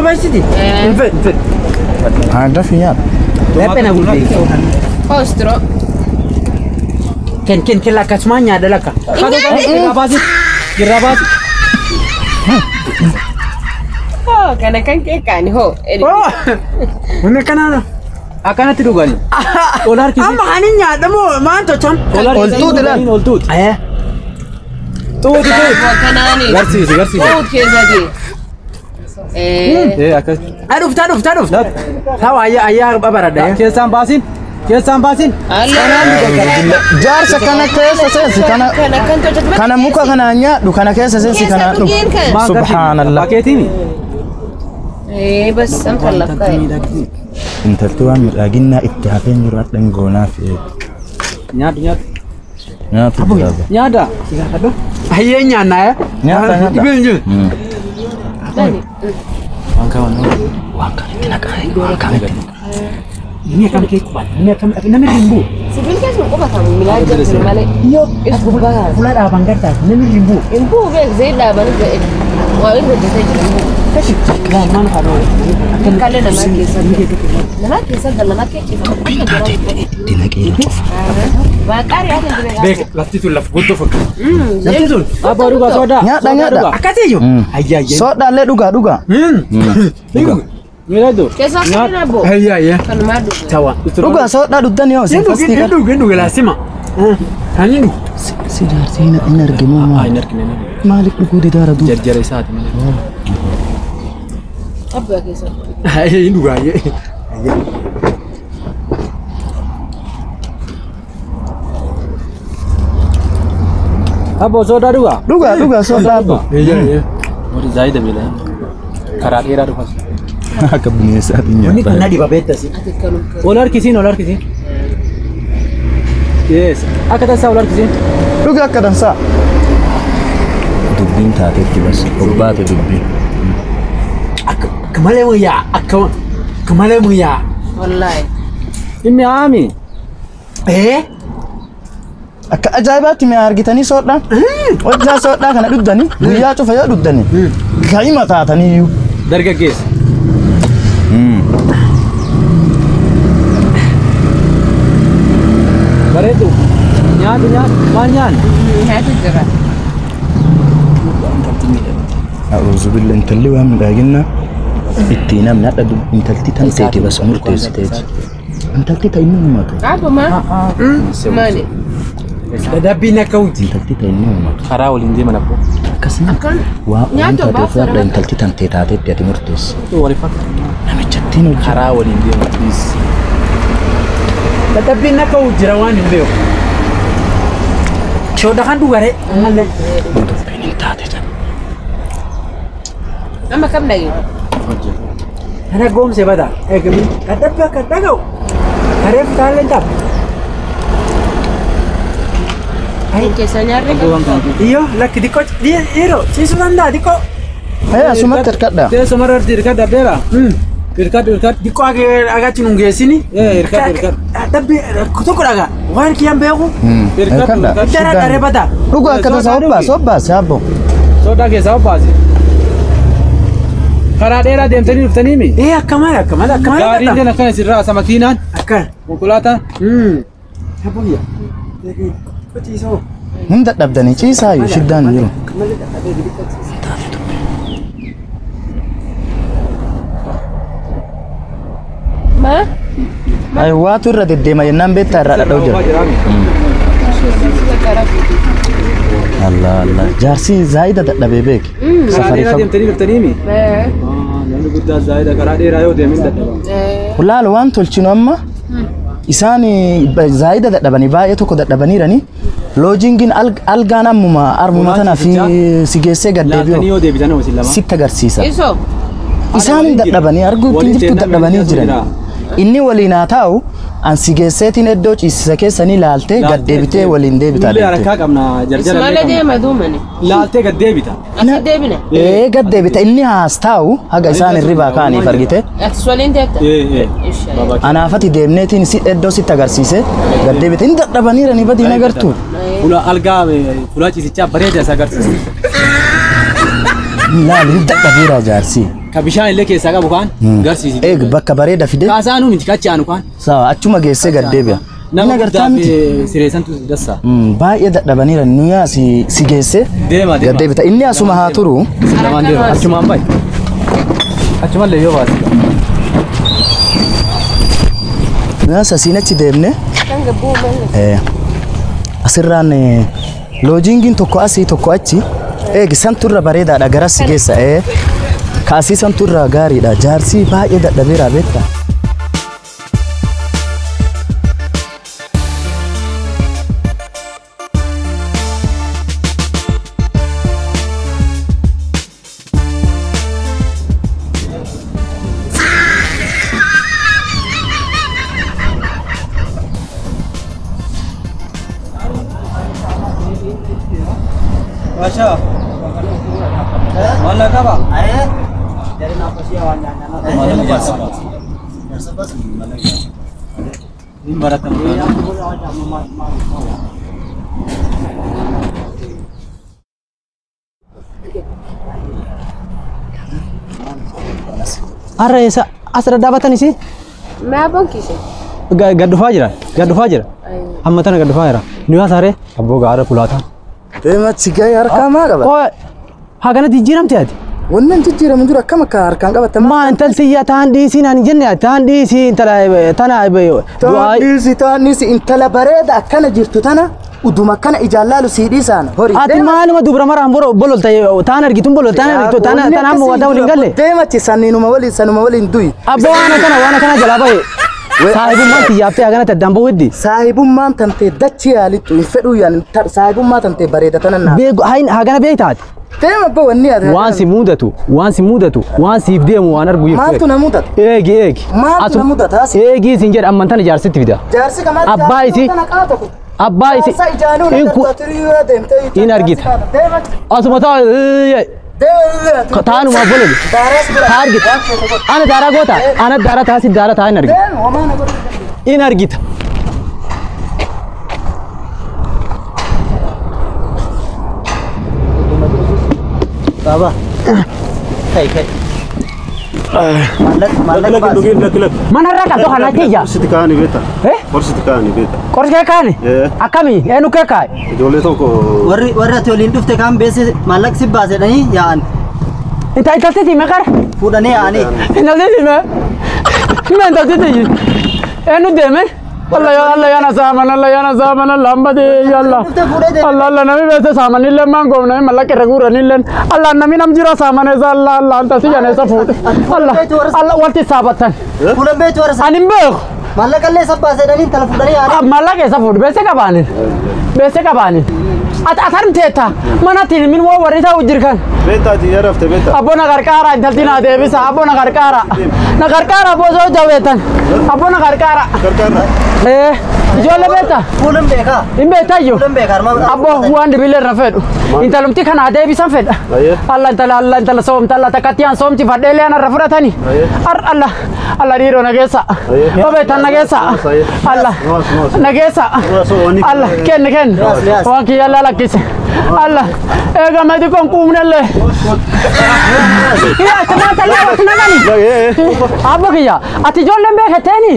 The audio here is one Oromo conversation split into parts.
Sobeessiti. Hin fedhu hin fedhu. Haa dafii nyaadhu. Laphee na gurguree. Koostiro. Ken ken ken akkasumaan nyaadha lakka. Irraa baasi. Irraa baasi. Hoo kana kan kee kaani hoo. Wanni akkanaa. Akkanatti dhugani. Ol harkisi. Amma kan hin nyaadha moo maan tolchan? Ol harkisi. Ol tuuti laal. Ol tuuti. Tuuti tuuti. Kanaani. Garsiisi garsiisi. Tuut keessatti. Ee akkas. Dhufta dhufta dhufta. Tawa ayyaa ayyaa baradha. Keessaan baasin. Keessaan baasin. Jaarsa kana keessa seensi kana Kana kan tolchatu. kana muka kana nyaadhu kana keessa seensi kana dhugu. Keessa dhugeen kan. Subhaanallah. Bakeetiimi. Ee bas am kan laftaa. Intalti waan miidhaginaa itti hafeen jiru hadha hin goonaaf. Nyaadhu nyaadhu. Nyaatu jira. Nyaadha. Ayyee nyaannaa yaa. Nyaata nyaata. Dhibeen jiru. Waan kaan Waan kana itti naqaa waan kana itti naqaa. Inni akkam kee qubata. Inni akkam namni hin bu'u. Sibiil keessa hin qubatamu midhaan jirtu malee. Yoo Is gubbaa. fuula dhaaban gartaas namni hin bu'u. Hin bu'u beek zayit dhaabanii ga'e. Waa inni hojjetee jira hin bu'u. Kashi. Maal faana. Kallee namaa keessa. Namaa keessa gal namaa keessa. Dubbiin taate itti naqee na cufa. Baaqaari haa ta'e Beek lafti tun laf guddoo fakkaata. Lafti tun. Abbaa dhugaa sodaa. Nyaadha nyaadha. Akkasii iyyuu. Ayyaa ayyaa. Soodhaallee dhugaa dhugaa. Dhugaa. Miidhagdu. Keessaa kan abbo. Ayyaa ayyaa. Kanumaa dhugu. Tawa. Dhugaa soodhaa dhugdan yoo isin Hin fastii dhugi hin dhugi laasima. Kan hin dhugu. Si jaarsi hin arginu Haa maal? hin argine. Maaliif dhuguu didaara duuba? Jarjara isaati malee. Abbaa keessa. Hin dhugaa ayyee. Abboo sodaa dhugaa. Dhugaa dhugaa soodhaa abbo. Ayyaa ayyaa. Warri zaayida beela. Karaa dheeraa dhufas. Akka bineensaatti Wanni kun na nyaata. dhiba beektasi. Ati kanum. Ol harkisiin ol harkisiin. Yes. Akka tasaa ol harkisiin. Dhugaa akka dansaa. Dubbiin taateetti bas obbaate dubbiin. Akka akka malee muyyaa akka akka malee muyyaa. Wallaahi. Dhimmi haami. Ee. Akka ajaa'ibaatti mi'a argitanii soodhaa. Hojjaa soodhaa kana dhugdanii guyyaa cufa yoo dhugdanii ka'ima taatanii iyyuu. Dargaggeessa. Bareedu. Nyaatu nyaatu. Maal nyaanni? Nyaatu jira. A'uuzu billah intalli waan miidhaginaa itti namni hadha intalti tan teeti bas murteessiteeti. Intalti ta inni uumatu. Abbo maa? Maali? Dadhabbiin akka huti. Intalti ta inni uumatu. Karaa waliin deeman abboo. Akkasuma Akkan waa waan Nyaata taateef baaf hadha intalti tan tee taateetti ati murteessi. Waliif fakkaata. Namichattiin hojii. Karaa waliin deeman. Please. Dadhabbiin akka huti jira waan hin beeku. Shoodha kan dhugaree. Ammallee. Dubbiin hin taate jedha. Amma kam dhagee? Kana goomse bada. Eegami. Dadhabbii akka dhaga'u. Kareef taalleen ta'a. Keessa nyaarri Abboo waan kana. Iyyoo lakki xiqqoo dhiiroo ciisuu danda'a xiqqoo. Ee asumatti hirkadhaa. Teessuma irratti hirkadhu abbeera. Hirkadhu hirkadhu. Xiqqoo agachi nun geessini. Ee hirkadhu hirkadhu. Dadhabbii tokko dhagaa waan kiyyaan beeku. Hirkadhaa. Dara daree bada. Dhugaa akka tasaa obbaase obbaase abbo. Sodaa keessaa obbaase. Karaa dheeraa deemtanii dhuftanii mi? Ee akka malee akka malee akka malee. Gaariin dadhaba. akkana sirraa asa makiinaan Akka. konkolaataan. Abboyya. Qotiisoo. Hin dadhabdanii ciisaayyuu shiddaan hin jiru. Akka malee dadhabee gidi qotiisa. Maa? Ay waatu irra deddeema jennaan beektaa irraa dhadha'u jira. Allah Allah jaarsi zaayida dadhabee beeki. Karaa Safarii dheeraa fagoo. deemtanii dhuftanii mi? Namni guddaa zaayida karaa dheeraa yoo deemin dadhaba. Laal waan tolchinu amma isaan zaayida dadhabanii baay'ee tokko dadhabaniirani loojiingiin algaan ammuma armuma tana fi si geessee gad Laaltanii deebi'u yoo deebitan hoo isin lama. sitti agarsiisa. Isoo. Isaan dadhabanii arguutti hin jirtu dadhabanii jiran. Inni waliin haa taa'u an si geesseetiin iddoo ciisisa keessanii laaltee gad deebitee waliin deebitaa Nullee deemte. harkaa qabna jarjara Ismaila deema duumani. Laaltee gad deebita. Asi deebina. Ee gad deebita inni haas taa'u haga isaan hirribaa ka'aniif argite. Ati waliin deemta? Ee ee. Inshallah. Anaafati deemneetiin si iddoo sitti agarsiise gad deebite inni dadhabaniiranii badii hin agartu. Fuula algaa fuula ciisichaa bareeda isa agarsiisa. Laali inni dadhabeera jaarsi. Ka bishaan illee keessaa qabu kaan garsiisi. Eeg bakka bareeda fide. Kaasaanuu miti kachi aanu kaan. Sawa achuma geessee gad deebi'a. Nama Inni agartaa guddaa miti. fi sireessantu dassa. Baay'ee dadhabaniira nuyi si geessee Deema deema. gad deebita. Inni asuma haa turu. Lamaan deema. Achumaan bayi. Achumallee yoo baasi. Nuyi asiin achi deemne. Asirraan loojiingiin tokko asii tokko achi. Eegi santurra bareedaadha garas si geessa. Kaasii santurra gaariidha. Jaarsi baay'ee dadhabeera beektaa. Basha. Mallaqa qaba. Hin baratamu. Har'a eessa as dhadhaabatan isin? Maa bonkise? Gad dhufaa jira. Gad dhufaa jira. Amma tana gad dhufaa jira. Ni haasaree abboo gaara kulaataa. Deematti gahee harkaa maa qaba? Qoy hagana jijjiiramte ati? Wannan jijjiiramu jiru akkam akka harkaan qabatte Maa intalti iyya taan dhiisii naan hin jenne ati taan dhiisii intala tana Taan dhiisi taan dhiisi intala bareeda akkana jirtu tana uduma akkana ijaan laalu sii dhiisaan horii. Ati maaluma dubra maraan bololta taan argitun bololta taan argitu taan taan amma waa waliin galle. Deematti saniinuma waliin sanuma waliin du'i. Abboo waan akkana waan akkana jalaa bahe. Saahibummaan xiyyaabtee hagana addaan bahu heddi. Saahibummaan tantee dachii yaalittu hin fedhuu yaan saahibummaa tantee bareeda tana naa. Beeku hagana beektaati. Deema abbaa wanni ati. Waan si mudatu waan si mudatu waan siif deemu waan argu jirtu. Maaltu na mudata? Eegi eegi. Maaltu na mudata asi? Eegi siin jedha amman tana jaarsitti fida. Jaarsi kamaal Abbaa isii. Abbaa isii. Jaarsa ijaanuun agartaa In argita. Asuma taa taanuma bololu. Taa argita. Ana daaraa goota. Ana daaraa taasi daaraa taa hin argita. In argita. Baba. Kai kai. Mallaqa baasi. Manarraa qabdu kana tiyya. Qorsitti kaa'anii beektaa? Eh? Qorsitti kaa'anii beektaa? Qorsi kee kaani? Akkami? Eenyu kee kaa'e? Ijoollee tokko Warri warri ati waliin dhufte kaan beesse maallaqa si baasedhanii yaa'an. Intalti mee qara? Fuudhanii yaa'anii. Intalti mee? Mee intalti Eenyu deeme? Allah ya Allah ya na saaman Allah ya na saaman Allah ambade ya Allah. Allah Allah nami beese saaman illee maan goofna mallaqa irra guuran illee Allah nami nam jira saaman eessa Allah Allah intalti jana eessa fuudhe Allah Allah walti saabatan. Fuudhan beektu warra Ani hin beeku. Maallaqa illee isa baasedhanii intala fuudhanii yaa'anii. Mallaqa eessa fuudhe beese qabaanin beese qabaanin. Ati atarm teetta manatti min waa warri ta'u jirkan. beektaa ati yarafte beektaa? Abbo na qarqaara intalti naa deebisa abbo na qarqaara na qarqaara abboo soo jabeettan abbo na qarqaara. Qarqaarra. Ijoollee beektaa? Fuudhan beekaa. Hin beektayyo? Fuudhan beekaa. Abbo waan dibilee irra fedhu. Intalumti kana deebisan fedha. Alla intala alla intala soomta alla takkatti aan soomti fadheellee ana irra fudhatani. Ar alla alla dhiiroo na geessa. Obeettan na geessa. Alla na geessa. Alla kenni kenni. Waan kiyya alla lakkise. Alla eegamee xiqqoon quumnellee. Yaa tumaata laa wati nagani. Abbo kiyya ati ijoolleen beekatteeni.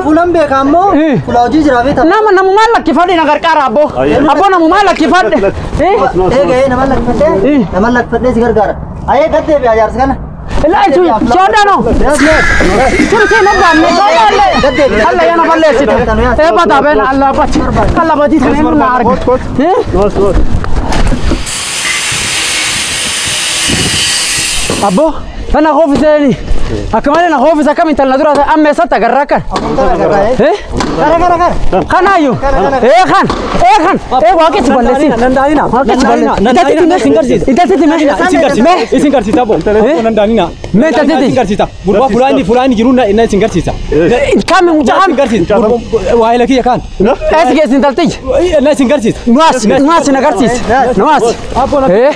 Fuulan beekaa ammoo fuula hojii jira beektaa. Nama namumaan lakkifadhe na gargaara abbo. Abbo namumaan lakkifadhe. Eegee nama lakkifadhee nama lakkifadhee si gargaara. Ayee gad deebi'a jaarsi kana. La soodano. Turte na baanne soodaalle. Alla yana balleessite. Ee bataa been alla bati. Alla bati taneen na arga. Abbo tana koofisee akka malee na koofisa akkam intala na dura amma eessatti agarra akkan. Gara gara gara. Kanaayyuu. Ee kan ee kan ee waaqessi balleessi. Nandaanina. Waaqessi balleessi. Nandaanina isin garsiisa. Intalti mee. Isin garsiisa. Isin garsiisa abbo. Nandaanina. Mee intalti. Isin garsiisa. Gurbaa fulaanni fulaanni jiru na isin garsiisa. Kami mucaa Isin garsiisa. Waa'ee kiyya kaan. Eessi geessi intalti. Na isin garsiisa. Nuwaas nuwaas na garsiisa. Nuwaas. Abbo Ee.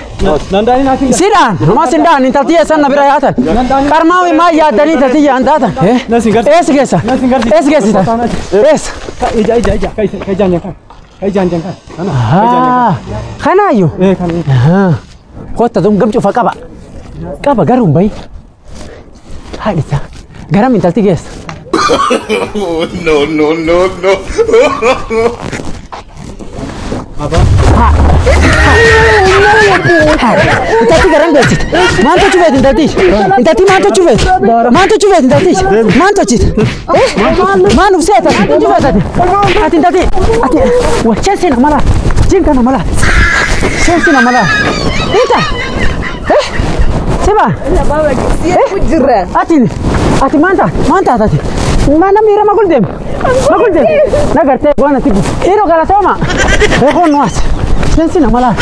nandaanina isin garsiisa. Sidhaan nuwaas hin dhaan intalti eessan na bira yaatan. Qarmaa maa yaaddanii intalti yaan taatan. Eessi geessa. Eessi geessita. Eessa. Ija ija ija kai kai jaanjan kan. Kai jaanjan kan. Kanaayyuu. Kottu dum gamcufa qaba. Qaba garuu hin bahin. Haadhisa. Garam intalti geessa. No, no, no, no. Intalti garam geessite. Maan tolchuu feeti intalti? Intalti maan tolchuu feeti? Maan tolchuu feeti intalti? Maan tolchite? Maan uf seeta? Maan tolchuu feeti ati? Ati intalti? Ati wa chelsea na mala. Jinka na mala. Chelsea na mala. Inta. Eh? Seba. Ati ati maan taate? Maan taate ati? Maan namni irra magul deema. Magul deema. Na gartee waan ati dhiiroo galatooma. Reekoon nuwaas. Chelsea na mala.